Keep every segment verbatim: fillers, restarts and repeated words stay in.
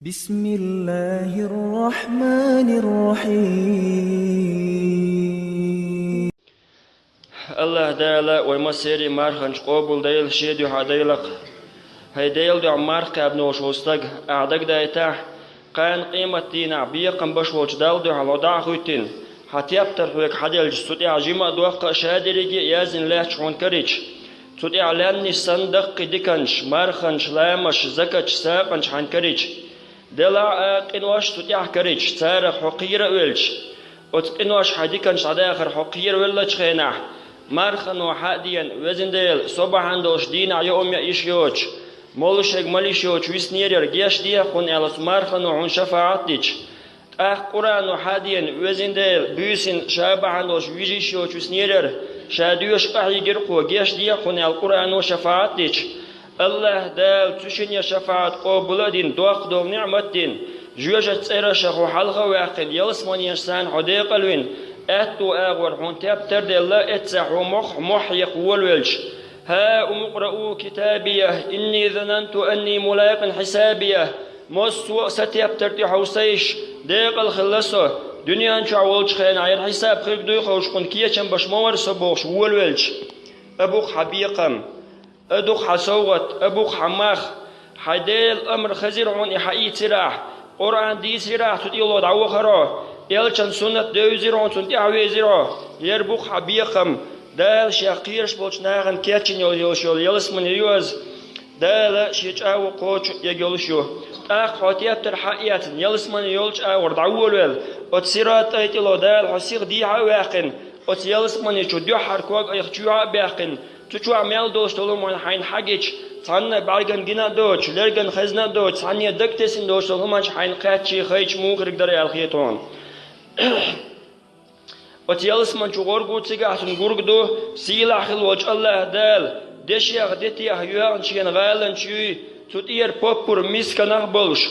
بسم الله الرحمن الرحيم. Аллахь Дала вай массерий марханча къобалдайла, шен дуьхьа дайлакх. ХӀай Делан дуьхьа марха кхаьбна волуш волу стаг, ахьа дагадайтахь, кхана къематдийнахь бекхам беш волчу Далла дуьхьа хьо дӀа а хӀуьттина, хьан тептар хьоьга хьаделча, цу тӀехь жима а доккха а шадерриге а яздина лаьтташ хьуна карийча, цу тӀехь лаьмнаш санна даккхий диканаш, марханаш, ламаш, закаташ, сагӀанаш хьайна карийча, делахь а къинош цу тӀехь карийча, царах хьо кхера а велча, оцу къинош хьайн диканаш дӀадахар хьо кхеравеллачу хенахь, мархано хьа а деана, Везан Дела, со бахьана долуш дийнахь юург яа йиш йоцуш, молушерг мала йиш йоцуш виснера, гечдехьа хьуна аьлла, оцу мархано хьуна шафаӀат дича, тӀаккха Къуръано хьа а деана, Везан Дела, буьйсанна ша бахьана долуш вижа йиш йоцуш виснера, ша доьшуш къахьийгира кхо, гечдехьа хьуна аьлла, Къуръано шафаӀат дича, Аллахь Дала цу шинне шафаӀат къобал а дина, доккха долу ниӀмат а дина, жоьжахати цӀерашах хьо хьалха а ваьккхина, ялсаманеш санна хьо декъал а вина, аьтту агӀор хьуна тептар а делла, эццахь хьо мохь-, мохь яккха волавелча: «ХӀаумукъраӀу китабия, инни зананту анни мулакъин хьисабия». Массо а сан тептар тӀехьовсийша, декъал хилла со, дуьнен чохь волчу хенахь хӀара хьисаб хирг дуй ховшкъун кечам баш ма вара со бохуш волавелча, а бу-кх хьан бекхам, а ду-кх хьан совгӀат, а бу-кх хьан мах. Хьайн Делан амр хезира хьуна и хьаийцира ахь, Къуръан дийцира ахь, цу тӀехула дӀавахара хьо, элчан суннат девзира хьуна, цунна тӀаьхьавезира хьо. ХӀара бу-кх хьан бекхам, Дала шех кхоьруш болчу нахана кечйина йолуш йолу ялсамане ю иза. Дала шен чӀагӀо кхочу а эгна йолуш ю. ТӀаккха хьо тептар хьа а эцна, ялсамане йолчу агӀор дӀаволавелла, оцу сират тӀай тӀехула Дала хьо сиха дехьа а ваьккхина, оцу ялсамане чу дуьххьара ког айхьа чоьхьа а баьккхина, цу чохь мел долуш долу хӀума хьайна хьагича, цхьанна а бӀаьргана гина а доцуш, лергана хезна а доцуш, цхьанне а даг тесина долуш долу хӀуманаш хьайна кхаьчча, хайча муха хирг дара аьлла хета хьуна. Оцу ялсаман чу гӀоргу, цигахь цунна гург ду, сийлахь хила волчу Аллахь Дала, дешех, детех йоьгӀна шена гӀаланаш юй, цу тӀера поппар мисканах а болуш,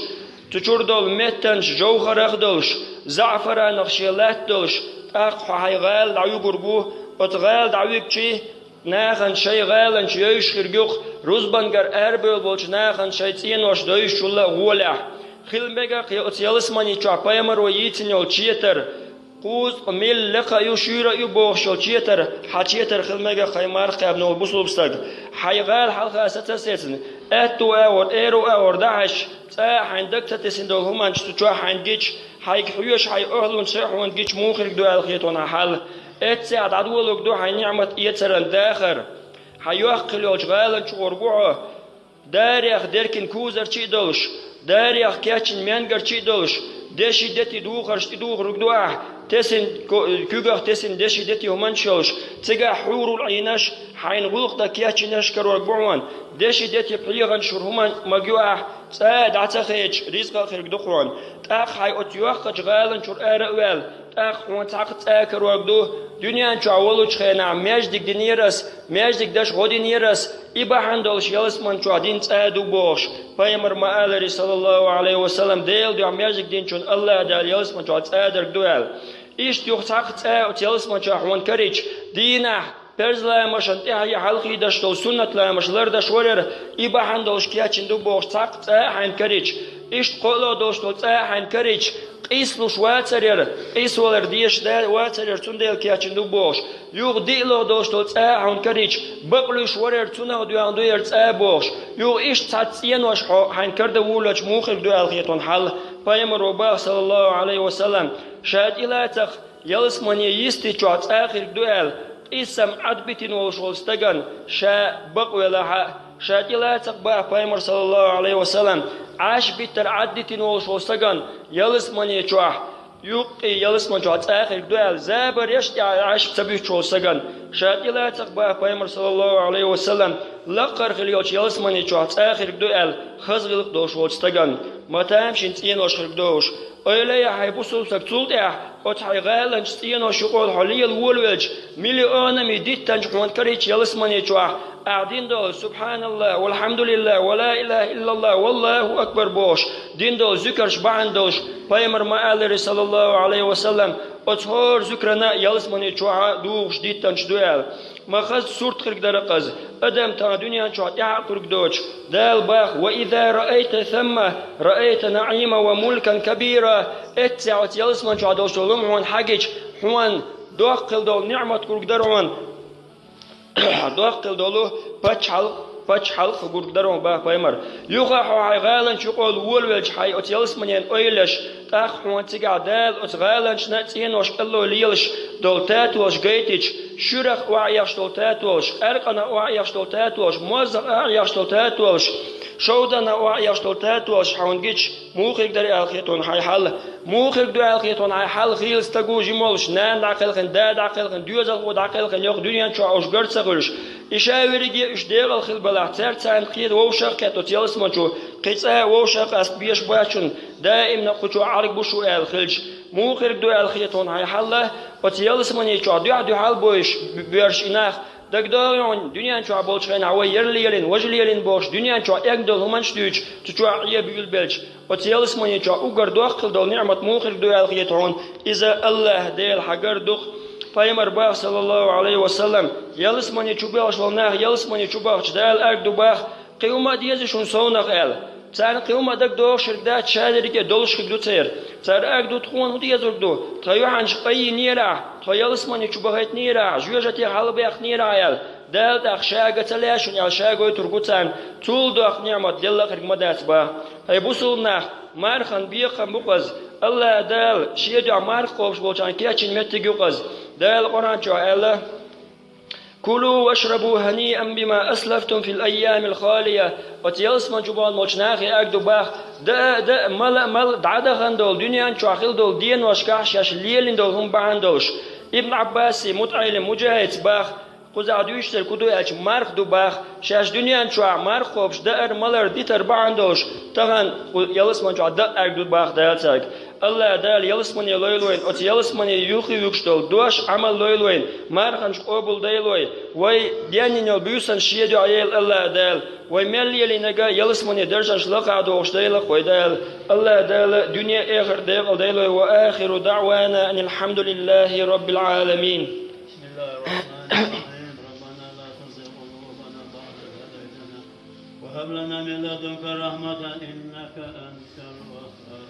цу чуьра долу меттанаш жовхарах а долуш, заӀфаранах шен латта долуш, тӀаккха хьо хьайн гӀала дӀавуьгург ву, оцу гӀала дӀавуьгучий, нахана шайн гӀаланаш йовзуш хирг ю-кх, рузбангара арабевлла болчу нахана шайн цӀенош довзучул а гӀолехь. Хила мега-кх оцу ялсамани чохь пайхамаро йийцина йолу четар, кхузткъа милла лекха а ю, шуьйра а ю бохуш йолу четар, хьан четар хила мега-кх, хӀай марха кхаьбна волу бусулба стаг. Хьайн гӀала хьалха саца а сецна, аьтту агӀор, аьрру агӀор дӀахьаьжча, цкъа а хьайн даг ца тесина долу хӀуманаш цу чохь хьайна гича, хьайга хьоьжуш хьайн охьалонаш а хьуна гича муха хирг ду аьлла хета хьуна хьан хьал. Эццехь дӀадолург ду хьайн ниӀмат эцаран дахар. Хьан йоккха хила йолчу гӀалан чу гӀоргу хьо, дарех деркина кузарчий а долуш, дарех кечйина менгарчий а долуш, деши дети духарш тӀедухург ду ахь, тесина ко-, куьгах тесина деши дети хӀуманаш йолуш, цигахь хьурул Ӏийнаш, хьайна гӀуллакх дан кечйинарш карорг бу хьуна, деши дети пхьегӀан шура хӀуманаш магайо ахь, цкъа а дӀа ца хедаш, ризкъа а хирг ду хьуна. ТӀаккха хьайн оцу йоккхачу гӀалан чуьра ара а ваьлла, тӀаккха хьуна цхьаккха цӀа карорг ду, дуьнен чохь волучу хенахь маьждиг динера ас, маьждиг даш гӀо динера ас, и бахьана долуш ялсаман чохь дин цӀа а ду бохуш, пайхамар ма-аллара, саллаллаху Ӏалайхи ва саллам, Делан дуьхьа маьждиг динчунна Аллахь Дала ялсаман чохь цӀа а дарг ду аьлла. Иштта юха цхьаккха цӀа а оцу ялсаман чохь хьуна карийча, дийнахь, парз ламашна тӀаьхьа хьалхадеш долу суннат ламаш лардеш варера, и бахьана долуш кечйина ду бохуш цхьаккха цӀа а хьайна карийча, иштта кхоалгӀа долуш долу цӀа а хьайна карийча, къийсалуш вацарера, къийсавалар дезаш да-, вацарера цундела кечйина ду бохуш, юха диълагӀа долуш долу цӀа а хьуна карийча, бакълуьйш варера, цунах доьгӀна ду хӀара цӀа а бохуш, юха иштта цхьацца цӀенош хьо хьайна карадалочу муха хирг ду аьлла хета хьуна хьал. Пайхамаро боху, саллаллаху Ӏалайхи ва саллам, ша тӀелацахь ялсамане йисте чохь цӀа а хирг ду аьлла, къийсам Ӏад битина волуш волу стагана ша бакъвелахь а, ша тӀелацахь боху пайхамар, саллаллаху Ӏалайхи ва саллам, Ӏаш биттар Ӏад дитина волуш волу стагана ялсамане чохь, юккъе ялсаман чохь цӀа а хирг ду аьлла, забарш а тӀехь Ӏаш ца буьттуш волу стагана ша тӀелацахь боху пайхамар, саллаллаху Ӏалайхи ва саллам, лакхара хила йолчу ялсамане чохь цӀа а хирг ду аьлла, хаза гӀиллакх долуш волчу стагана. Ма тамашийна цӀенош хирг ду уьш. Ойла е хьайн бусулба стаг, цул тӀаьхьа оцу хьайн гӀаланчу цӀеношна юкъахула хьо лела волавелча, миллионами диттанча хьуна карийча ялсамане чохь, ахь дина долу «СубхьаналлахӀ, валхьамдулиллахӀ, ва ла илахӀа иллаллахӀ, валлахӀу акбар» бохуш, дина долу зуькарш бахьана долуш, пайхамар ма-аллара, саллаллаху Ӏалайхи ва саллам, оцу хӀора зуькарна ялсамане чохь а дугӀуш диттанча ду аьлла. ма хаза сурт хирг дара-кх из, адам тахана дуьнен чохь тӀаьхьа а кхуьрг доцуш. Дала боху: «Ва иза раайта самма раайта наӀиман ва мулкан кабира». Эццехь оцу ялсамани чохь долуш долу хӀума хьуна хьаьгча, хьуна доккха хила долу ниӀмат гург дара хьуна. Доккха хила долу пачхьалкх, пачхьалкх гург дара хьуна, боху пайхамар. Юха а хьо хьайн гӀаланчу юкъахула волавелча, хьайн оцу ялсаманин ойла еш, тӀаккха хьуна цигахь Дала оцу гӀаланчана а цӀенош кӀело лелаш долу татолаш гайтича, шуьрах охьаэхаш долу татолаш, къаьркъанах охьаэхаш долу татолаш, моззах охьаэхаш долу татолаш, шовданах охьаэхаш долу татолаш хьуна гича, муха хирг дара аьлла хета хьуна хьайн хьал? Муха хирг ду аьлла хета хьуна хьайн хьал? Хийла стаг ву жима волуш, нана дӀакхелхина, да дӀакхелхина, доьзалхо дӀакхелхина, йоккха дуьнен чохь уьш гар ца хуьлуш? И ша верриге а уьш дегӀал хила балахь, цаьрца царна кхета вовшах а кхетта оцу ялсамани чу, кхин цкъа а вовшах а къаста безаш бац шуна, даимна кху чохь Ӏарг бу шу аьлла хилча, муха хирг ду аьлла хета хьуна хьайн хьал? Оцу ялсамани чохь дуьхь-дуьхьал а бовзуш боьрзуш и нах, дагадогӀий хьуна, дуьнен чохь болчу хенахь вай яра лелийна, важа лелийна бохуш, дуьнен чохь эгна долу хӀуманаш дуьйцуш, цу чохь Ӏен буьйлабелча, оцу ялсамани чохь уггар доккха хила долу ниӀмат муха хирг ду аьлла хета хьуна? Иза АллахӀ Дела хьан гар ду-кх. Пайхамар боху, саллаллаху Ӏалайхи ва саллам, ялсамани чу боьлхуш болу нах ялсамани чу бахча, Дала аьрг ду боху: «Кхин хӀума а деза шуна совнах?» – аьлла. Царна кхин хӀума а дагадогӀуш хирг дац, ша дерриге а долуш хирг ду церан. Цара аьрг ду: «Тхуна хӀун дезург ду? Тхан юьхьанчаш къаййинера ахь, тхо ялсамани чу бахийтинера ахь, жоьжахатех хьалабаьккхинера ахь», – аьлла. Дала тӀаккха ша ган ца лаьа шуна аьлла, ша гойтург ву царна. Цул доккха ниӀмат делла а хирг ма дац боху. ХӀай бусулба нах, мархан бекхам бу-кх иза. АллахӀ Дала Шен дуьхьа марха кхобуш болчарна кечйина меттиг ю-кх иза. Дала Къуръан чохь аьлла: «Кулу вашрабу хӀаниан бима аслафтум фил айямил халия». Оцу ялсамани чу бахана болчу нахе аьрг ду боху: «Даа а даа, мала а мала, дӀадахана долу, дуьнен чохь хила долу деношкахь шаьш лелийна долу хӀума бахьана долуш». Ибн Ӏаббаси, МутаӀалим Муджахьиди боху, кхузахь дуьйцуш дерг хӀун ду аьлча, марха ду боху, шаьш дуьнен чохь марха кхобуш даар-малар дитар бахьана долуш, тахана кху ялсамани чохь даа аьрг ду боху Дала цаьрга. АллахӀ Дала ялсамане лойла вайна, оцу ялсамане юххе вуьгуш долу дош, Ӏамал лойла вайна, марханаш къобалдойла вай, вай денйина йолу буьйсанаш Шен дуьхьа йойла АллахӀ Дала, вай мел лелийнарг а ялсамане даржанаш лакхахь дохуш дойла-кх вай Дала. АллахӀ Дала дуьне а, эхарт а декъалдойла вай. Ва ахиру даӀвана анил хьамдулиллахӀи раббил Ӏаламин. بسم الله الرحمن الرحيم. ربنا لا تزغ قلوبنا بعد إذ هديتنا وهب لنا من لدنك رحمة إنك أنت الوهاب.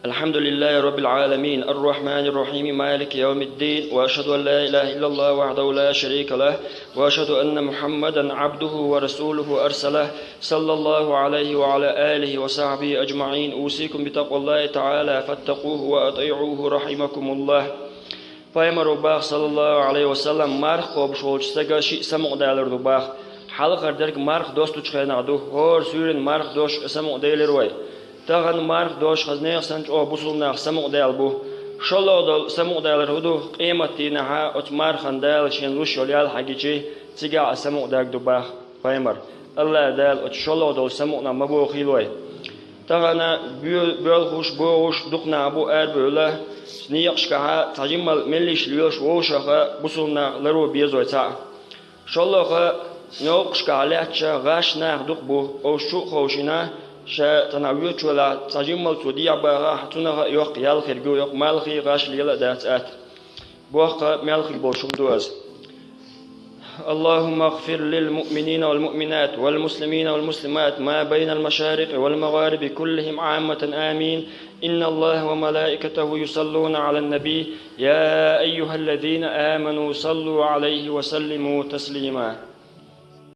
الحمد لله رب العالمين، الرحمن الرحيم، مالك يوم الدين، وأشهد أن لا إله إلا الله وحده لا شريك له، وأشهد أن محمدا عبده ورسوله أرسله، صلى الله عليه وعلى آله وصحبه أجمعين. أوصيكم بتقوى الله تعالى، فاتقوه وأطيعوه، رحمكم الله. Пайхамаро боху, саллаллаху Ӏалайхи ва саллам, марха кхобуш волчу стага шиъ самукъадалар ду боху. Хьалхара дерг марха достучу хенахь ду, хӀора суьйранна марха дош самукъадевлира вай. Тахана марха дош хаза нехан санна чӀогӀа бусулба нах самукъадаьлла бу. ШолгӀа долу самукъадалар хӀун ду? Къематдийнахьа оцу мархана Дала шена луш йолу ял хьегичи, цигахь а самукъадарг ду боху. Пайхамар, АллахӀ Дала оцу шолгӀа долу самукъанах ма бохийла вай. Тахана боь-, боьлхуш, бохуш дукха нах бу арабевлла, некъашкахьа цхьа жиммал меллиша лелаш вовшаха бусулба нах ларо безой цхьаъ. ШолгӀа, новкъашкахь лаьтташ гӀаш нах дукха бу, овш чу а ховшина, ша цхьанхьа воьдуш велахь, цхьа жиммал цо дехьа бахахь, цунах а йоккха ял хирг ю, йоккха малхий, гӀаш лела а дац атта. Боккха мел хир болуш хӀума ду иза. اللهم اغفر للمؤمنين والمؤمنات والمسلمين والمسلمات ما بين المشارق والمغارب كلهم عامة، آمين. إن الله وملائكته يصلون على النبي، يا أيها الذين آمنوا صلوا عليه وسلموا تسليما.